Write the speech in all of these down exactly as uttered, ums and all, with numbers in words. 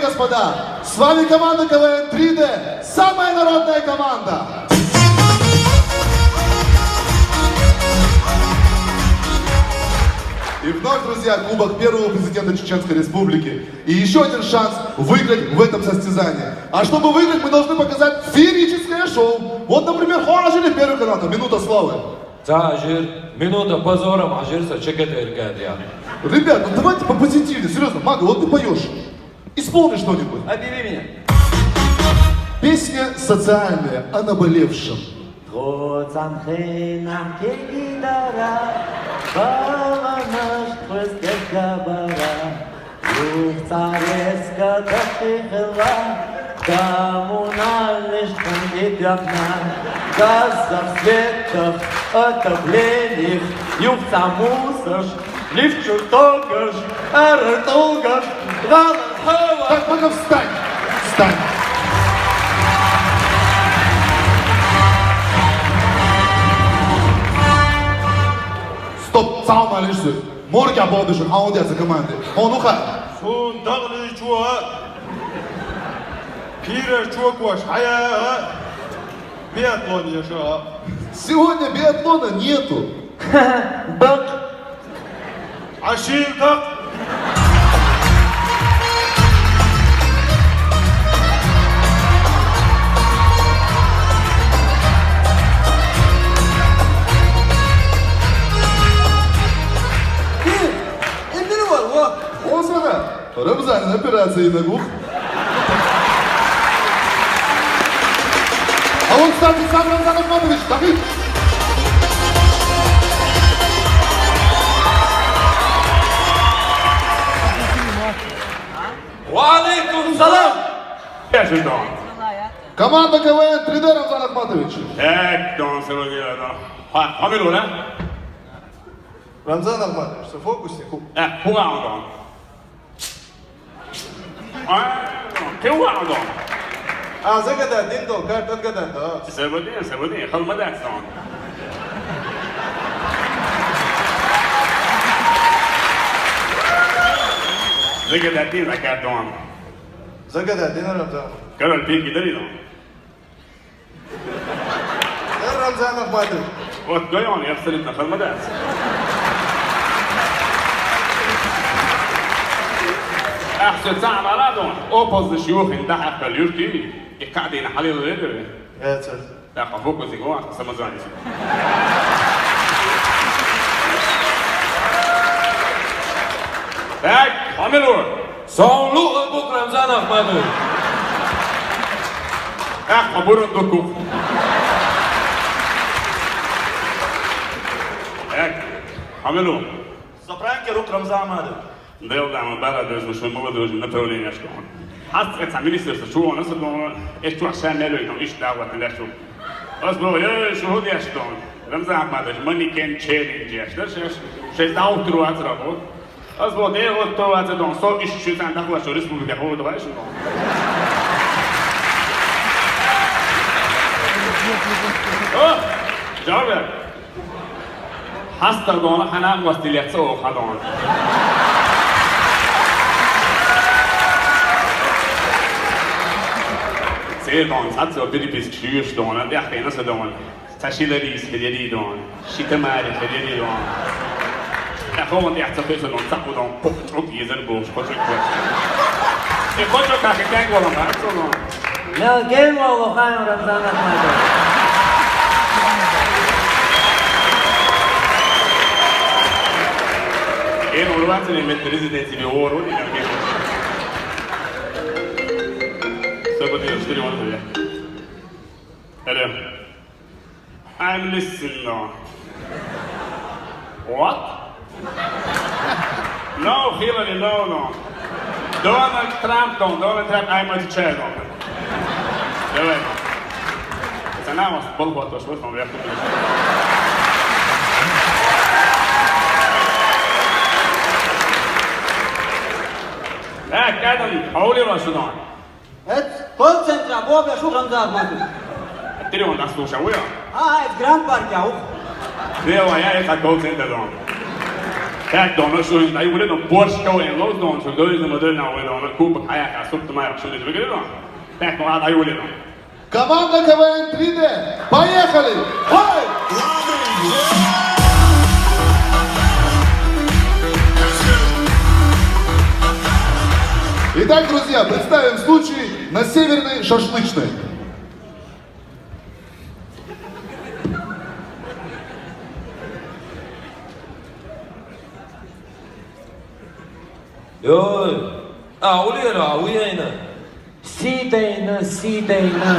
Господа, с вами команда К В Н три Д, самая народная команда! И вновь, друзья, кубок первого президента Чеченской Республики. И еще один шанс выиграть в этом состязании. А чтобы выиграть, мы должны показать феерическое шоу. Вот, например, хо ажир первый канал, минута славы. Ца ажир, минута позора ма ажир са чекет эркадия. Ребят, ну давайте попозитивнее, серьезно, Мага, вот ты поешь. Исполни что-нибудь. Объяви меня. Песня социальная, о наболевшем. Тхо цанхинам кегидара, баланаш тхвес кегабара. Юх цареска тахихла, коммунальный штампит яхна. Газах, светах, отоплениях, юх ца мусаш, лифчу тогаш, аратолгаш, валар хава. Так, Мага, встань! Встань! Стоп, цау ма лишь су. Морг я бодуш, аудио за команды. Он уха. Сун дагли чуа. Пира чуа куаш, хая. Биатлон яша. Сегодня биатлона нету. Бак. Ашил так. Эмир вал, ва. Османа. Рамзанны операция инагух. А вот, кстати, сам Рамзан Ахматович, так и... Ва алейкум салам. Пеши дон. Команда К В Н три Д, Рамзан Ахматович. Так, дон, сегодня, дон. Ха, хамил, да? Рамзан Ахматович, со фокусник. Э, хуга, дон. А, кем вардо? А, загадать, дин дол, карт отгадать, да. Сабадин, сабадин, халмадак сон. Загадать дин, а карт дон. Загадать дин, Рамзан. Король пинки дари дон. Рамзан Ахматович. Вот, гайон, я абсолютно халмадас. Ах, сё цаам аладон, опозны шух ин да хаккал юрти, и кадина халил ледер. Эцер. Так, а фокус его, а самозванец. Так, хамилу. Сонлу ылбук Рамзан Ахматович. Эх, обурун дукук. Эх, хамилу. Сопранки рук Рамзан Ахматович. Дел дама бара дозму, шо молодой направление школа. Ас это министерство чего у нас дома? Эш чуа шамелой, но иш да вот не чуа. Аз бо, э, шо ходишь дон? Рамзан Ахматович, манекен челлендж, да, шеш. Шеш да утро от работы. Аз бо, э, вот то, а дон, со ищу там, да, вашу республика, вот, давай, что? О, Джавер. Хаста дон, хана гостилица, о, хадон. Се дон, сад, все, переписки, шуш дон, а, я, хрена, дон. Цашилари, схилери дон. Шитамари, хилери дон. Тахован яхца хесо дон, цаку дон, похчук, езер бош, хочук бош. И хочук, как и кенг волам, а, цо дон. Мел генг воло хайм Рамзан Ахматович. Эн урватсен мет резиденции би ору, и мел генг. Событие четыре он. Алло. I'm listening, no. What? No, Hillary, no, no. Donald Trump, no, Donald Trump, I'm a chair, no. Давай, no. Это нам вас был вот, что там, я тут. Так, Адам, а у вас что? Эт, колл-центра бобя шух Рамзан Ахматович. Телефон дослушал, вы? А, эт Гранд Парк, я ух. Дело, я это колл-центр дом. Так, дона, шуна дӀайолийла, дона, борщ кавайн ловз, дона, шу дойза ма дойна вай, дона, кубок хьаяха, субта ма яха, шу деза вегара, дона. Так, ну, а, дӀайолийла, дона. Команда К В Н три Д. Поехали! Хой! Итак, друзья, представим случай на Северной шашлычной. Йой, а, улера, уяйна. Сидейна, сидейна.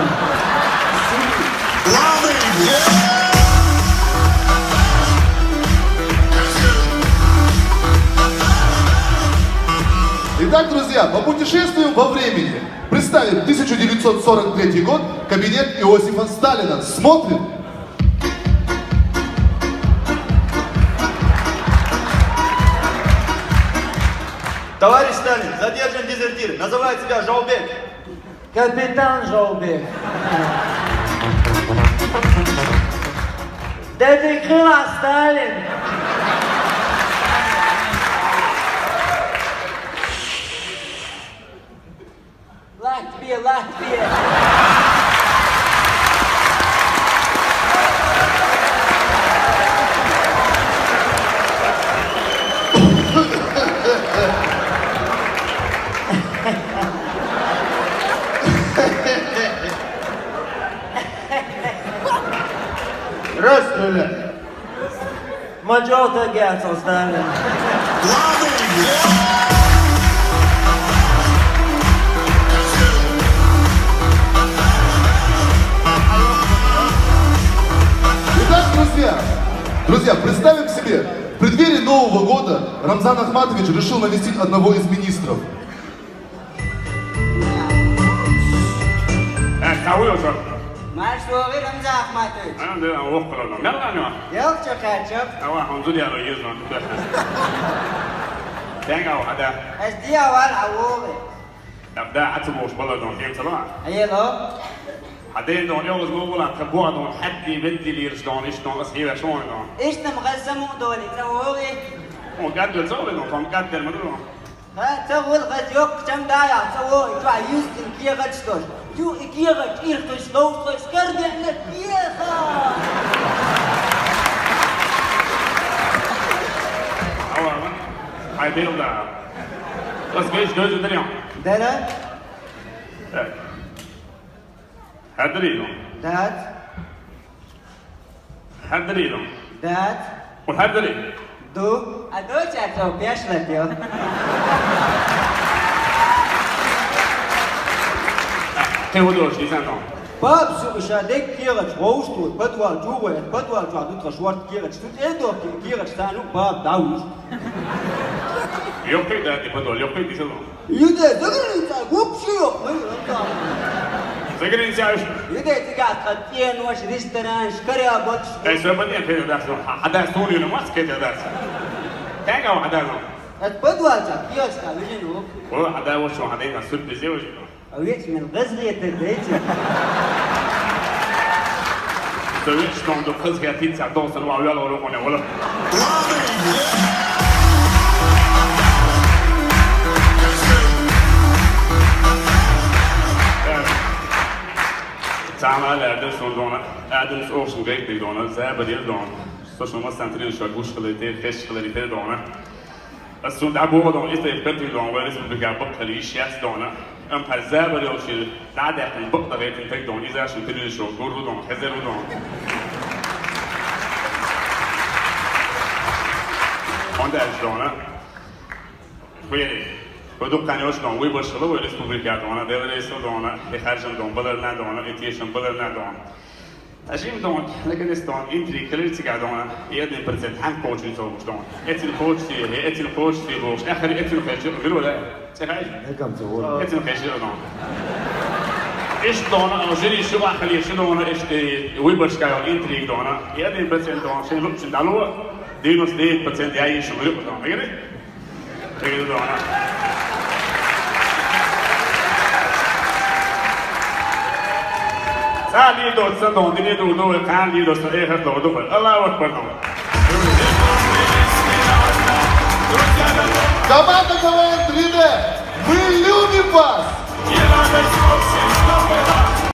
Итак, друзья, по путешествию во времени. Представим, тысяча девятьсот сорок третий год, кабинет Иосифа Сталина. Смотрим. Товарищ Сталин, задержан дезертир, называет себя Жолбек. Капитан Жолбек. Дядя Крыла Сталин. Латвия, Латвия. Раз, Толя. Мажор-то герцог Сталин. Итак, друзья, друзья, представим себе, в преддверии Нового года Рамзан Ахматович решил навестить одного из министров. Э, кого уже? Марш вогӀий, Рамзан Ахматович. А, да, воккхалла. Мел ван ван? Ялх чу кхаьчав. Ава, хьун зуда яро еза ван. Тенга ава, хьада. Ас диавал а вогӀий. Абда, хьаца бохуш бала дон, хем цала. Айело. Хьаден дон, ялгӀаз ма вала, ка бо дон, хьадди, ведди лирш дон, иш дон, ас хьевеш вон дон. Иш нам гӀазза му доли, ца вогӀий. О, гаддер ца вогӀий дон, тон гаддер ма дон. Ха, ца вол гӀаз йоккха чам даял, ца во, и чохь юьстина кегӀаташ долуш. Ю и кегӀаташ ирхуш, ловзуш, карадеъна кеха! Ава, хьай дел да. Ас гайш дойзу дарьям. Дара? Так. Хьадарий ну? Дац. Хьадарий ну? Дац. Ва хьадарий? Ду. А доча цо пеш лател. Кхин хӀун долуш дийсан ну? Баб, шу ша дегга кегӀачу вовшах ву, подвал чу ву, подвал чохь ду тхан шорта кегӀачу. Шу тӀе а дохке, кегӀачу царна баб дӀавуьжу. Йоккхий даьтти подвал, йоккхий дисало. Юде, загринца, гуп шиёк, мы, рамда. Загринца уж. Юде, цигахь тхан цӀенош, ресторанаш, каре а боцуш. Ай, сабане, хӀе, дац, хьа, хьа дац, суна юна мац, кхета дац. Тенга хьа дац. Ас подвалца, пьёска, вижин ву. О, хьа дац, вот что, хьа дац, сюрприз, я уже. А ведь мен гӀазгӀетар дайча. Со веш тон ду хазгӀа тица дохсан ва вяла вала гӀоне вала. Цхьана аьлла дерш сон дона, Адамс охшин гайтиг дона, забар ер дона. Со шун массан тренер шо гуш хилар, те хеш хилар, те дона. Ас цунна дӀабоху дона, и тайпа катин дона, вайн республика баккхалла йиш яц дона. Амма хьайн забар йолчу дӀа а даьккхина, бакъ дан гӀайтина таг дона, иза шун телевизор гур ву дона, хезар ву дона. ХӀунда аьлча дона. Хьуьйре, хьо дуккха йолчу дона, вай баш хила вай республика дона, Дела реза дона, и харжам дона, баларна дона, и тешам баларна дона. Ткъа жима дона, наконец дона, интрига хилира цигахь дона, и один процент хьанна кхочуш ца вуш дона. Эцина кхочуш ца, э, эцина кхочуш ца бохуш. Эххар эцина хезча, мила вара? Ца хаьа? Дагам ца вара. Эцина хезча дона. Иштта дона, а, жири шу вахале, шу дона, иштта, э, выборшка йолу интрига дона. И один процент дона, шайн лучшин дало, девяносто девять процент я ищу выбор дона. Мегар? Цига дона. Цхьа лийр доцу сан дона, дуьне дур ду вай, кхана лийр доцу сан эхарт ловр ду вай. Аллаху акбар дона. Команда КВН три Д, мы любим вас!